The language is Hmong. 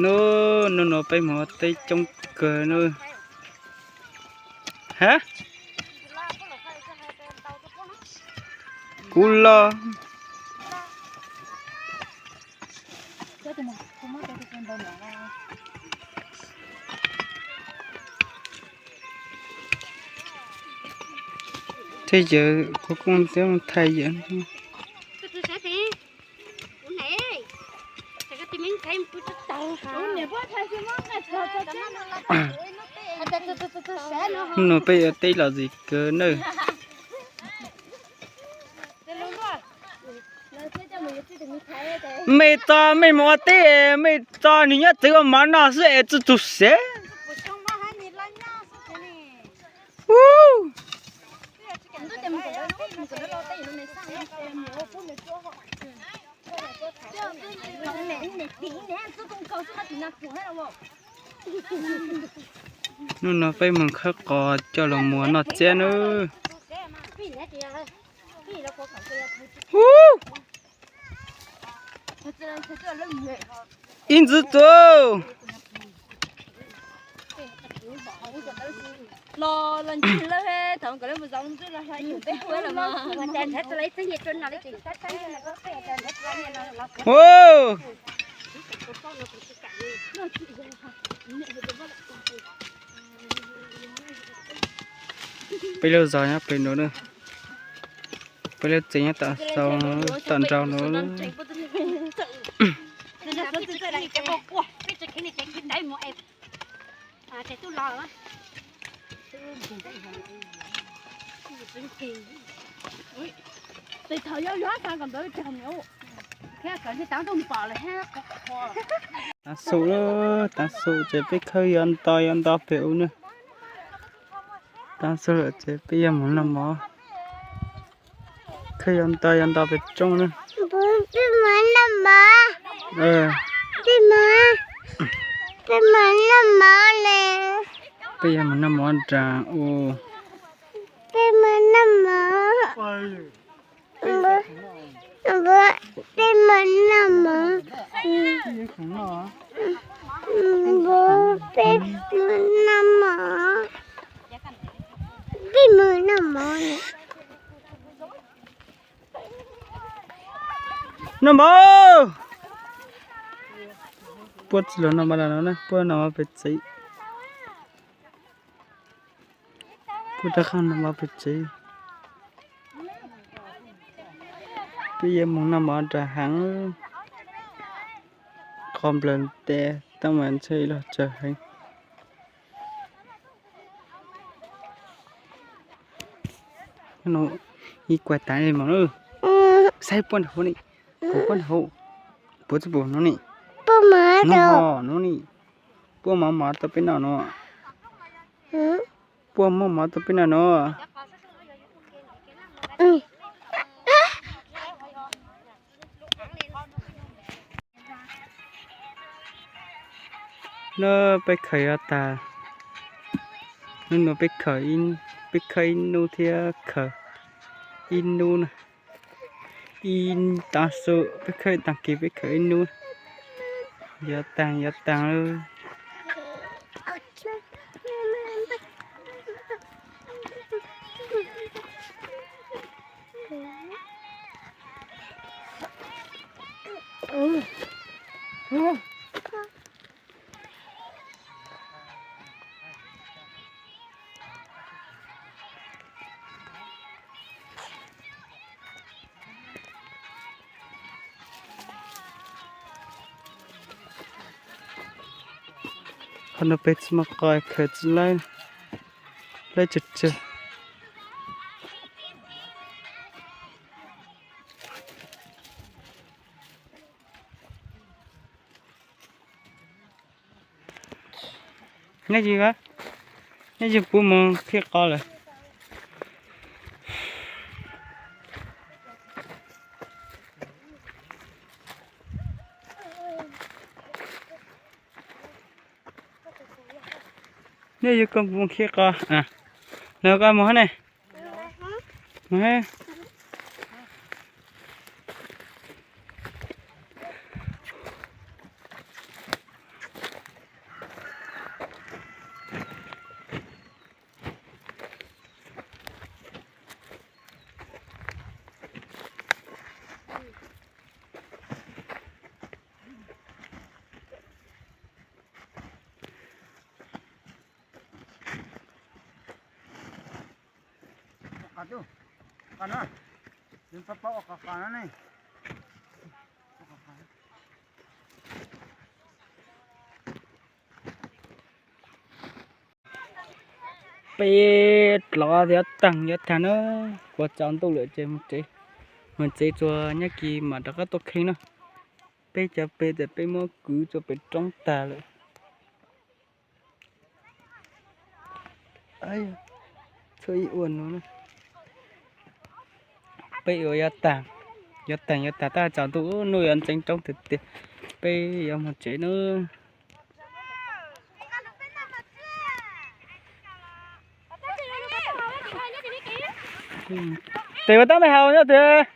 Nub, nub nua peb mus ua teb coob kawg nub. Ha? Kuv los. Tej yawg kuv kuj thaij yawg. Nub nua peb ua teb lom zem kawg nawb. Mej tso mej mus ua teb, mej tso nws nyob tsev ua mov noj xwb es txuj txug sev. Nub nua peb mus khawb qos coj los muag noj txiab nawb. Ib ntxwv txuv. Peb lub zos nyob pem nuav, peb lub tsev nyob tom sau, tom nraud nuav. Taav xu, taav xu ces peb khawb yuav nto yuav nto pem u na. Taav xu lawm ces peb yuav mus noj mov. Khawb yuav nto yuav nto pem roob na. Peb mus noj mov, peb mus noj mov le. Peb yuav mus noj mov nraag u. Peb mus noj mov. Peb mus noj mov. Peb mus noj mov. Peb mus noj mov. Noj mov. Puab tsi los noj mov lawm no na, puab noj mov pem tsev. Puab rov qab noj mov pem tsev. Peb yuav mus noj mov nraag heev. Qhov nplawg ntev tab mas ntshe los tsawg heev. Ib kuav tas li mas, saib puab nraag hauv ni, puab nraag hauv, puab tsi pum nub ni, nub ni, puab muab mov tau peb noj no, puab muab mov tau peb noj no. Nub peb khaws yuav tag, nub nua peb khaws, peb khaws ib nub thiab khaws ib nub na, ib taav su peb khaws, taag kis peb khaws ib nub, yuav taag yuav taag lawm. Qhov no peb tsi muaj qos khaws tsi laib, laib tsawg tsawg. Nyob zoo, nyob zoo puab mus khi qos lawm. Nyob zoo koj mus khi qos, los koj mus hab ne. Mus hab. Peb los yuav taag yuav taag na, kuav tsaus ntuj lawm ces moog tsev, moog tsev tsuas nyob kis mam rov qab tuaj kheej na. Peb cov pem tes peb muab kwv tsuas pem roob taag lawm. Txhua ib ua no, peb yuav taag, yuav taag yuav taag tab tsaus ntuj nuj yuav ntxeev roob tiag tiag, peb yuav moog tsev na. Tes ua tab me haus nyob tiag.